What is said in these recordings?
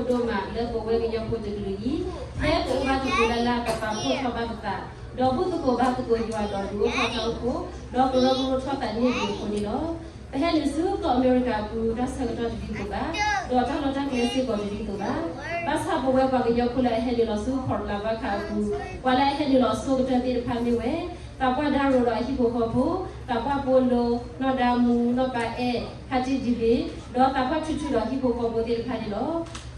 ဒိၣ်မးလၢပဝဲကညီဖိတကလုာ်အံၤ, ဖဲပအိၣ်ဘၣ်သကိးလၢ်လၢ် ပပာ်ဖှိၣ်ထီၣ်ဘၣ်ပသး, ဒီးဘူၣ်သကိးဘါသကိးယွၤဒီးဒုးအိၣ်ထီၣ်တၢ်အိၣ်ဖှိၣ်, ဒီးကရၢကရိထီၣ်သးန့ၢ်ဒံးအဃိန့ၣ်လီၤ. ပဟဲနုာ်ဆူကီၢ်အမဲရကၤအပူၤ တၢ်ဆၢကတီၢ်တဒ်သိးဘၣ်, ဒီးတၢ်လီၢ်တၢ်ကျဲစ့ၢ်ကီးတဒ်သိးဘၣ်. ဘၣ်ဆၣ်ပဝဲပှၤကညီဖိလၢအဟဲနုာ်လီၤဆူ Fort Lavaca အပူၤ, ပှၤလၢအဟဲနုာ်လီၤဆိကတၢၢ်သ့ၣ်တဖၣ်မ့ၢ်ဝဲ သးပှၢ်ဒါရိၤဒီးအဟံၣ်ဖိဃီဖိ, သးပှၢ်ပိလိ, နီၢ်ဒါမူ, နီၢ်ပၤအဲၣ်, ဖါတံၢ်ဒံဘ့ၣ်, ဒီးသးပှၢ်ထူထူဒီးဟံၣ်ဖိဃီဖိသ့ၣ်တဖၣ်န့ၣ်လီၤ.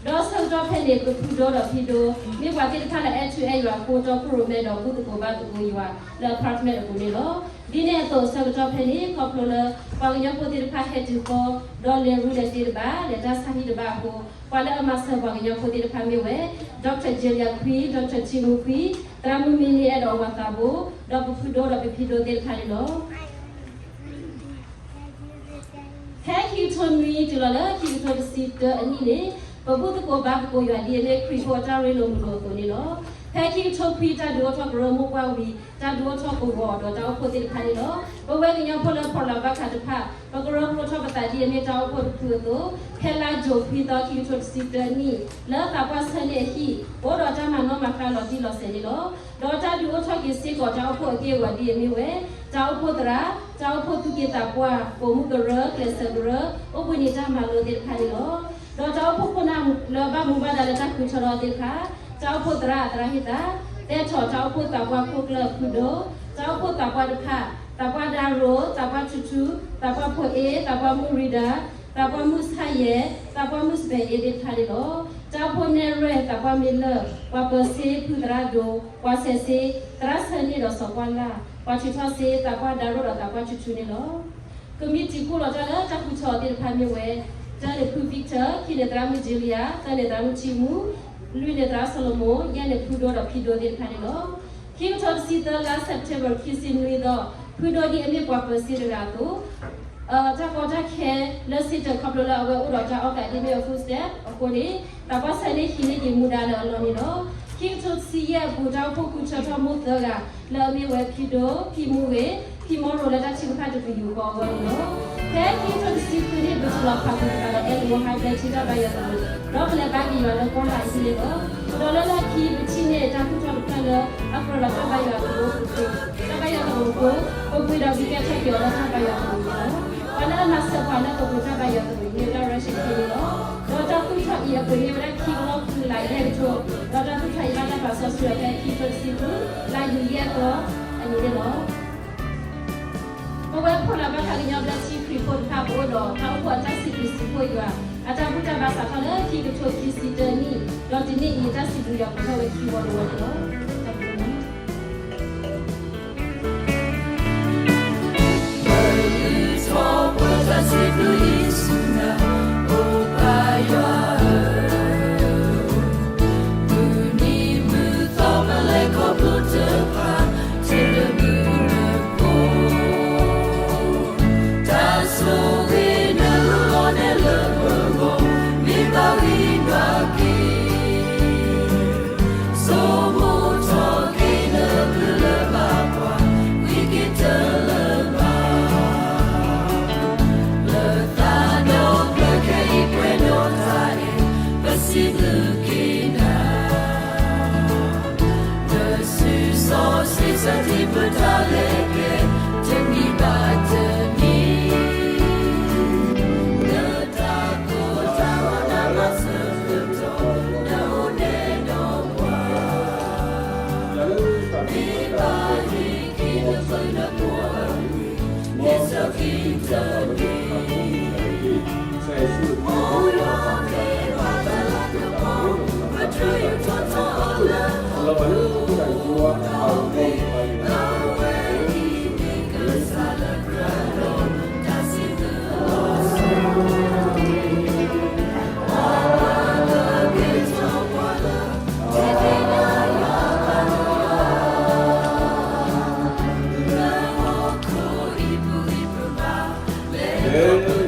ဒီးဆၢကတီၢ်ဖဲန့ၣ် ပဖုဒိဒီးဖံဒိ မ့ၢ်ပှၤသ့ၣ်တဖၣ်လၢအဲၣ်ထူအဲၣ်ယွၤ ကိးတီခိၣ်ရိၣ်မဲဒီးဘူၣ်သကိးဘါသကိးယွၤလၢ apartment အပူၤန့ၣ်လီၤ. ဒ်န့ၣ်အသိးဆၢကတီၢ်ဖဲန့ၣ် ခီဖျိလၢ ပှၤကညီဖိသ့ၣ်တဖၣ်ဟဲတုၤဃီ, ဒီးလဲၤရူလဲၤတ့တဘၣ်, လဲၤတၢ်ဆါဟံၣ်တဘၣ်အဃိ, ပှၤလၢအမၤစၢၤပှၤကညီဖိသ့ၣ်တဖၣ်မ့ၢ်ဝဲ Doctor Julia ခွံ, Doctor ထံမူခွံ, သရၣ်မုၣ်မ့ၢ်န့ၢ်အဲၣ်ဒီးဝၤသးဘိ, ဒီးပဖုဒိဒီးပဖံဒိသ့ၣ်တဖၣ်န့ၣ်လီၤ. ဖဲခံကထိနွံတုၤလီၤလၢခံကထိတဆံတၢအနံၣ်န့ၣ်, ပဘူၣ်သကိးဘါသကိးယွၤဒ်အမ့ၢ်ခရံာ်ဖိအတၢ်ရ့လိာ်မုာ်လိာ်အသိးန့ၣ်လီၤ. ဖဲခံကထိခွံတၢ်ဒုးအိၣ်ထီၣ်ကရၢမိၢ်ပှၢ်ဝံၤ တၢ်ဒုးအိၣ်ထီၣ်ကဝီၤဒီးတၢ်အိၣ်ဖှိၣ်သ့ၣ်တဖၣ်န့ၣ်လီၤ. ပဝဲကညီဖိလၢ Fort Lavaca တဖၣ် ပကရၢကရိထီၣ်ပသးဒ်အမ့ၢ်တၢ်အိၣ်ဖှိၣ်တဖုအသိး, ဖဲလါယူၤခွံသီခံကထိတဆံတၢနံၣ် လၢသးပှၢ်ဆၢန့ၢ်အဟံၣ် အိၣ်ဒီးတၢ်မၤနီၣ်မၤဃါလီၤတံၢ်လီၤဆဲးန့ၣ်လီၤ. ဒီးတၢ်ဒုးအိၣ်ထီၣ်က့ၤစ့ၢ်ကီးတၢ်အိၣ်ဖှိၣ်အက့ၢ်အဂီၤဒ်အမ့ၢ်ဝဲ တၢ်အိၣ်ဖှိၣ်သရၣ်, တၢ်အိၣ်ဖှိၣ်သူၣ်က့သးပှၢ်, ပိာ်မုၣ်ကရၢ, ကျဲးစၢးကရၢ, အိၣ်ဘှံးနံၤတၢ်မၤလိသ့ၣ်တဖၣ်န့ၣ်လီၤ. ဒီးတၢ်အိၣ်ဖှိၣ်ခိၣ်နၢ်လၢဘၣ်မူဘၣ်ဒါလၢတၢ်ဃုထၢထီၣ်သ့ၣ်တဖၣ်, တၢ်အိၣ်ဖှိၣ်သရၣ်အသရၣ်ဟ့ၣ်သး, သဲထီၣ်တၢ်အိၣ်ဖှိၣ်သးပှၢ်ခိၣ်ကျၢၢ်ဖုဒိၣ်, တၢ်အိၣ်ဖှိၣ်သးပှၢ်တဖၣ်, သးပှၢ်ဒါရိၤ, သးပှၢ်ထူထူ, သးပှၢ်ဖိအ့, သးပှၢ်မုၣ်ရံဒါ, သးပှၢ်မုၣ်ဆၣ်ယဲၢ်, သးပှၢ်မုၣ်စပဲအ့သ့ၣ်တဖၣ်န့ၣ်လီၤ. တၢ်အိၣ်ဖှိၣ်နဲၣ်ရွဲၣ်သးပှၢ်မ့ၢ်လၢၢ်, ပှၤပၢၤစ့ဖုသရၣ်ဒိၣ်, ပှၤဆဲးစ့, သရၣ်ဆၢန့ၣ်ဒီးစီၤပှၢ်လၢ်, ပှၤထုးထီၣ်စ့, သးပှၢ်ဒါရိၤဒီးသးပှၢ်ထူထူန့ၣ်လီၤ. ကမံးတံာ်ကိၣ်လီၤတၢ်လၢတၢ်ဃုထၢအီၤသ့ၣ်တဖၣ်မ့ၢ်ဝဲ, တၢန့ၣ်ဖု Victor, ခံန့ၣ်သရၣ်မုၣ် Julia, သၢန့ၣ်သရၣ်မုၣ်ထံမူ, လွံၢ်န့ၣ်သရၣ်စီၤလမူ, ယဲၢ်န့ၣ်ဖုဒိဒီးဖံဒိသ့ၣ်တဖၣ်န့ၣ်လီၤ. ခံကထိတဆံသၢလါ September ခံဆံနွံသီ, ဖုဒိဒ်အမ့ၢ်ပှၤပၢၤစ့တဂၤအသိး, တၢ်ကီတၢ်ခဲလၢစ့တၢးခီဖျိလၢအဝဲအိၣ်ဒီးတၢ်အီၣ်ကးဒ်မ့ၢ်အ food stamp အဃိန့ၣ်, သးပှၢ်ဆၢန့ၢ်ဟံးန့ၢ်က့ၤမူဒါလၢအလီၢ်န့ၣ်လီၤ. ခံကထိတဆံယဲၢ်အပူၤ တၢ်အိၣ်ဖှိၣ်ဃုထၢထီၣ်မိၢ်သၢဂၤ လၢအမ့ၢ်ဝဲဖံဒိ, ဖံမူဂ့ၤ, ဖံမီရိၤလၢတၢ်ထုကဖၣ်တပယူာ်ဃီအဂီၢ်န့ၣ်လီၤ. ဖဲခံကထိတဆံဃုနံၣ် ပစူးလီၤဖးကွံာ်ပသးဒီးအဲၣ်တဝီဟါဘျဲၣ်ထံတၢ်ဘါယွၤသရိာ်, ဒီးပလဲၤဘါက့ၤယွၤလၢကီၢ်လၢအဟံးန့ၢ်လီၤ. ဒီးလၢလီၢ်ခံ ပထံၣ်န့ၢ်တၢ်သူၣ်ထီၣ်တဖျၢၣ်လၢအကြၢးဒီးတၢ်ဘါယွၤသရိာ်အဃိ, တၢ်ဘါယွၤသရိာ်အဃိ, ပပှ့ၤဒီးဒုးကဲထီၣ်က့ၤအီၤလၢတၢ်ဘါယွၤသရိာ်န့ၣ်လီၤ. ပှၤလၢအမၤစၢၤပှၤလၢပပှ့ၤတၢ်ဘါယွၤသရိာ်အံၤမ့ၢ်ဝဲဒၣ် Russia ခဲအံၤလီၤ. ဒီးတၢ်သူၣ်ထီၣ်အံၤအပှ့ၤမ့ၢ်ဝဲဒၣ်ခံကလီၢ်ဃုကလးယဲၢ်ကထိ, ဒီးတၢ်သူၣ်ထီၣ်အံၤဘၣ်တၢ်ပာ်စီဆှံအီၤဖဲခံကထိတဆံဃု လါယူၤယဲၢ်သီအနံၤန့ၣ်လီၤ. ပဝဲဖီၣ်လၢ်ဘၣ်ဃးကညီဘျၢထံခရံာ်ဖိတဖၣ် ပအိၣ်ဒီးတၢ်အိၣ်ဖှိၣ်အတၢ်စံးဘျုးစံးဖှိၣ်ယွၤ အတၢ်ဘူၣ်တၢ်ဘါစးထီၣ်လၢခံကထိခံဆံတၢနံၣ်, ဒီးတနံၣ်အံၤအတၢ်စံးဘျုးယွၤပူၤထီၣ်ဝဲခံဝီတဝီန့ၣ်လီၤ. တၢ်ဘျုး လၢ